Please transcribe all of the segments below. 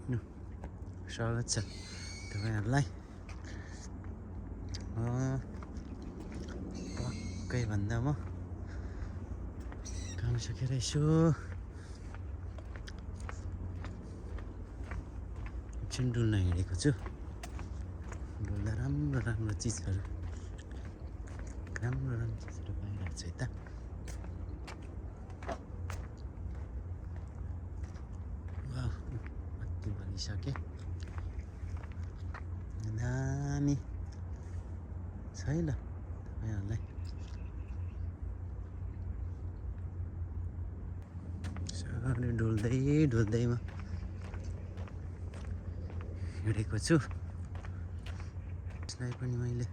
स्वागत छ तपाईहरुलाई। पक्कै भन्दा म खान सकेर यसो एकछिन डुल्न हिँडेको छु। डुल्दा राम्रो राम्रो चिजहरू पाइरहेको छु यता। बत्ती बलिसके दामी छ है ल तपाईहरुलाई। यसरी डुल्दै म हिँडेको छु। यसलाई पनि मैले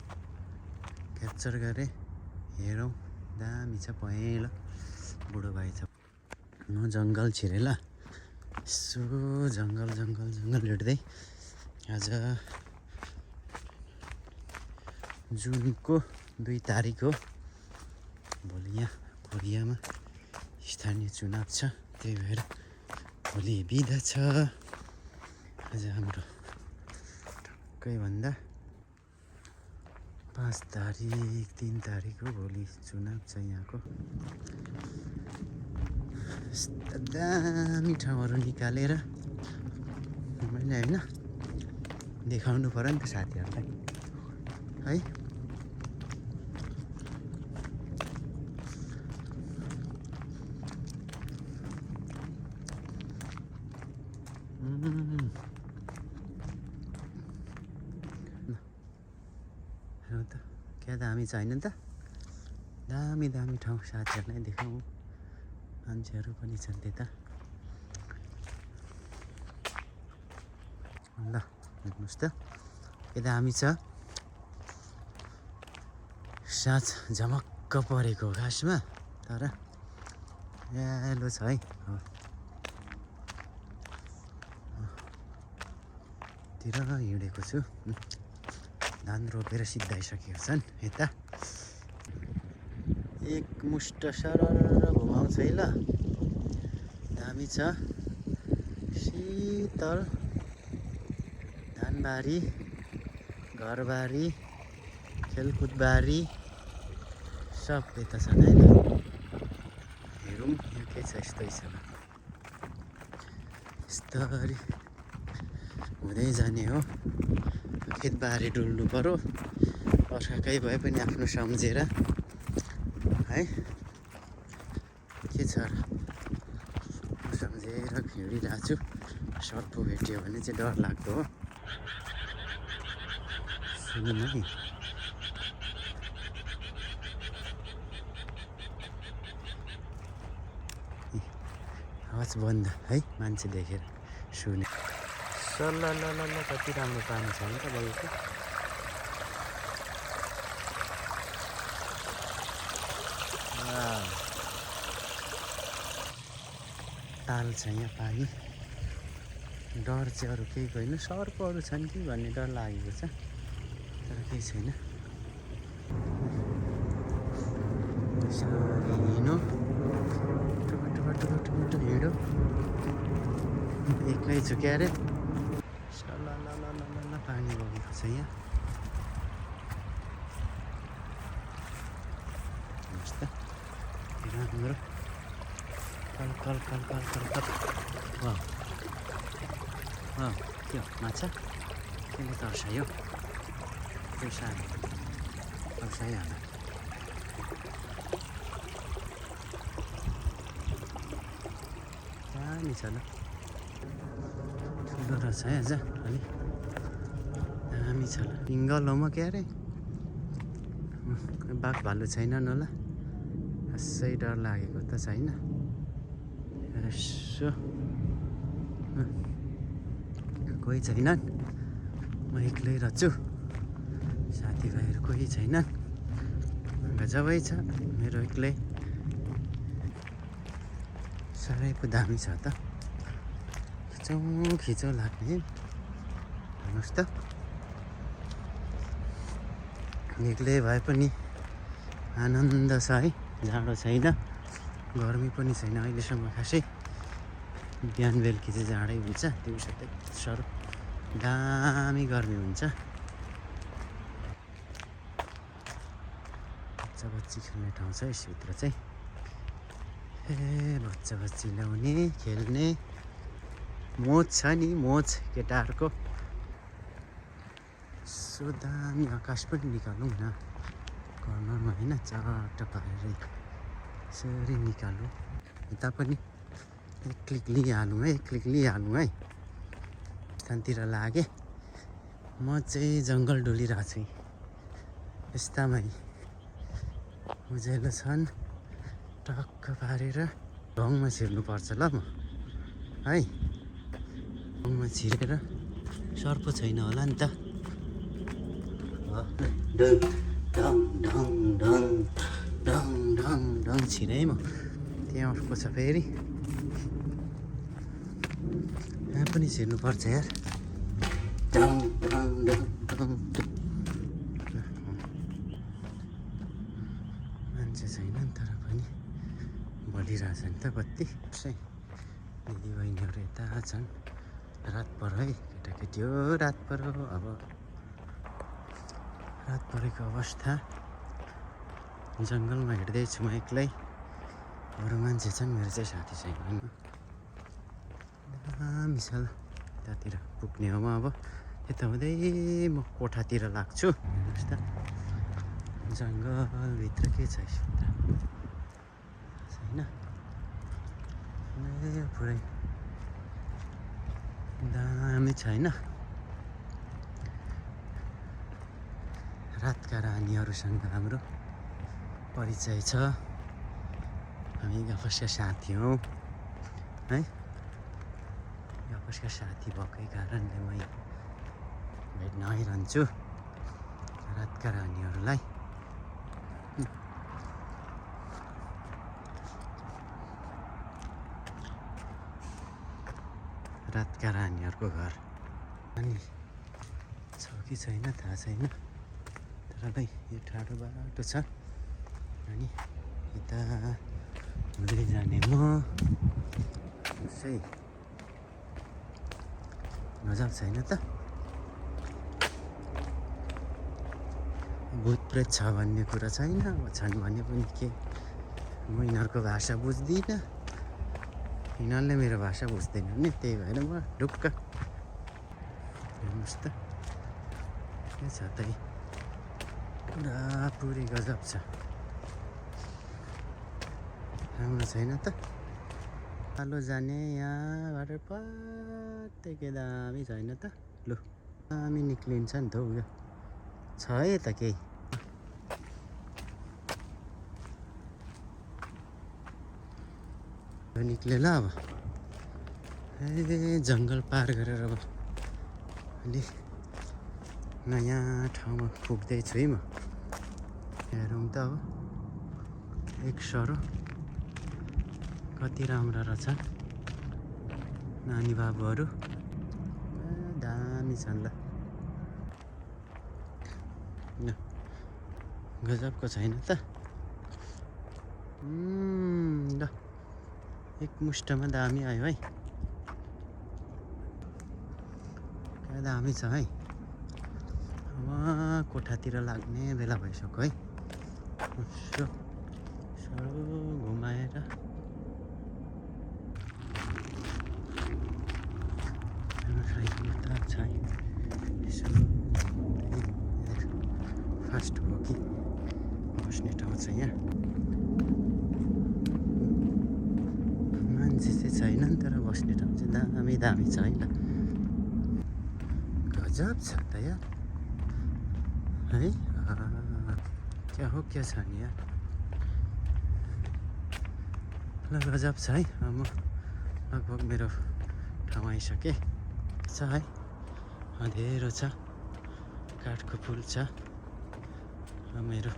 क्याप्चर गरेँ। हेरौँ दामी छ पहेँलो बुढो भाइ छ। म जङ्गल छिरे ल यसो जङ्गल हिँड्दै आज जुनको 2 तारिक हो। भोलि यहाँ कोरियामा स्थानीय चुनाव छ, त्यही भएर भोलि बिदा छ। आज हाम्रो टक्कै भन्दा 5 तारिक 3 तारिक हो। भोलि चुनाव छ यहाँको। यस्ता दामी ठाउँहरू निकालेर मैले होइन देखाउनु पर्यो नि त साथीहरूलाई है। हेर्नु त क्या दामी छ होइन त। दामी ठाउँ साथीहरूलाई देखाउँ। मान्छेहरू पनि छन् त्यता। ल हेर्नुहोस् त के दामी छ। साँझ झमक्क परेको घाँसमा तर यालो छ है। तिर हिँडेको छु। धान रोपेर सिद्धाइसकेका छन् यता। एक मुष्ट सरर घुमाउँछ है ल। दामी छ शीतल धानबारी, घरबारी, खेलकुदबारी सब यता छन् है ल। हेरौँ यहाँ के छ यस्तो हिसाबमा। यस्तरी हुँदै जाने हो। खेतबारी डुल्नु पर्यो। अर्काकै भए पनि आफ्नो सम्झेर है। के छ र सम्झेर हिँडिरहेको छु। सर्प भेट्यो भने चाहिँ डर लाग्दो हो। सुन्नु है आवाज बन्द है मान्छे देखेर सुने। ल कति राम्रो पानी छ नि त बगेको। ताल छ यहाँ पानी। डर चाहिँ अरू केही होइन। सर्पहरू छन् कि भन्ने डर लागेको छ तर केही छैन। हिँड्नु टुटु हिँडो एक्लै छु क्या अरे। ल पानी बगेको छ यहाँ। हेर्नुहोस् त राम्रो कल त्यो माछा त्यसले तर्सायो। त्यो सानो तर्साइहाल्यो। दामी छ ल। ठुलो रहेछ है आज अलि दामी छ ल। सिङ्गल हो म क्या अरे। बाघ भालु छैनन् होला। खासै डर लागेको त छैन। यसो कोही छैनन्। म एक्लै रहेछु। साथीभाइहरू कोही छैनन्। गजबै छ मेरो एक्लै। साह्रै पो दामी छ त। खिचौँ लाग्ने। हेर्नुहोस् त एक्लै भए पनि आनन्द छ है। जाडो छैन गर्मी पनि छैन अहिलेसम्म खासै। बिहान बेलुकी चाहिँ जाडै हुन्छ, दिउँसो त्यति साह्रो दामी गर्मी हुन्छ। बच्चा बच्ची खेल्ने ठाउँ छ यसभित्र चाहिँ। बच्चा बच्ची ल्याउने खेल्ने मोज छ नि, मोज केटाहरूको। सो दामी आकाश पनि निकालौँ न कर्नरमा होइन, चट्ट पारेर यसरी निकालौँ। यता पनि एक क्लिक लिइहालौँ है, एक क्लिक लिइहालौँ है। स्थानतिर लागेँ म चाहिँ जङ्गल डुलिरहेको छु यस्तामै। उज्यालो छन्, टक्क पारेर ढङमा छिर्नुपर्छ ल म है। ढङमा छिरेर सर्प छैन होला नि त। ढङ ढङ ढङ ढङ ढङ ढङ छिरे है म। त्यहाँ अर्को छ फेरि, यहाँ पनि छिर्नुपर्छ यार। ढङ ढङ ढङ ढङ मान्छे छैन नि तर पनि बलिरहेछ नि त बत्ती। दिदीबहिनीहरू यता छन्। रात पऱ्यो है केटाकेटी हो, रात पऱ्यो। अब रात परेको अवस्था। जङ्गलमा हिँड्दैछु म एक्लै, अरू मान्छे छन्, मेरो चाहिँ साथी छैन। दामी छ ल, यतातिर पुग्ने हो म अब। यता हुँदै म कोठातिर लाग्छु। हेर्नुहोस् त जङ्गलभित्र के छ यसभित्र छैन। पुरै दामी छैन। रातका रानीहरूसँग हाम्रो परिचय छ। हामी गफसका साथी हौँ है। गफसका साथी भएकै कारणले म भेट्न आइरहन्छु रातका रानीहरूलाई। रातका रानीहरूको घर अनि छ कि छैन थाहा छैन, तर भाइ यो टाढो बाटो छ। अनि यता हुँदै जाने म चाहिँ गजब छैन त। भूत प्रेत छ भन्ने कुरा छैन, अब छन् भने पनि के, म यिनीहरूको भाषा बुझ्दिनँ, यिनीहरूले मेरो भाषा बुझ्दैन नि, त्यही भएर म ढुक्क। हेर्नुहोस् त के छ त, पुरा पुरी गजब छ। राम्रो छैन त। पालो जाने यहाँबाट पत्याके दामी छैन त। लु दामी निक्लिन्छ नि त हौ, यो छ है त केही। निक्ले ल अब। जङ्गल पार गरेर अब अलि नयाँ ठाउँमा पुग्दैछु है म। हेरौँ त अब एक सरो कति राम्रा रहेछन् नानी बाबुहरू, दामी छन् ल। गजबको छैन त। ल एक मुष्टमा दामी आयो है, क्या दामी छ है। अब कोठातिर लाग्ने बेला भइसक्यो है। यसो घुमाएर यसो फास्ट हो कि बस्ने ठाउँ छ यहाँ। मान्छे चाहिँ छैनन् तर बस्ने ठाउँ चाहिँ दामी दामी छ है ल। गजब छ त यार है। क्या हो क्या छ नि यार। ल गजब छ है। म लगभग मेरो ठाउँ आइसकेँ छ है। अँधेरो छ, काठको पुल छ। मेरो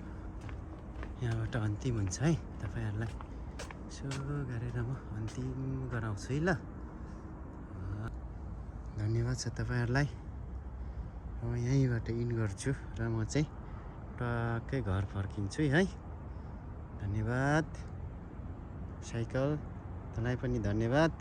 यहाँबाट अन्तिम हुन्छ है। तपाईँहरूलाई यसो गरेर म अन्तिम गराउँछु है ल। धन्यवाद छ तपाईँहरूलाई। अब यहीँबाट इन गर्छु र म चाहिँ टक्कै घर फर्किन्छु है। धन्यवाद साइकल, तँलाई पनि धन्यवाद।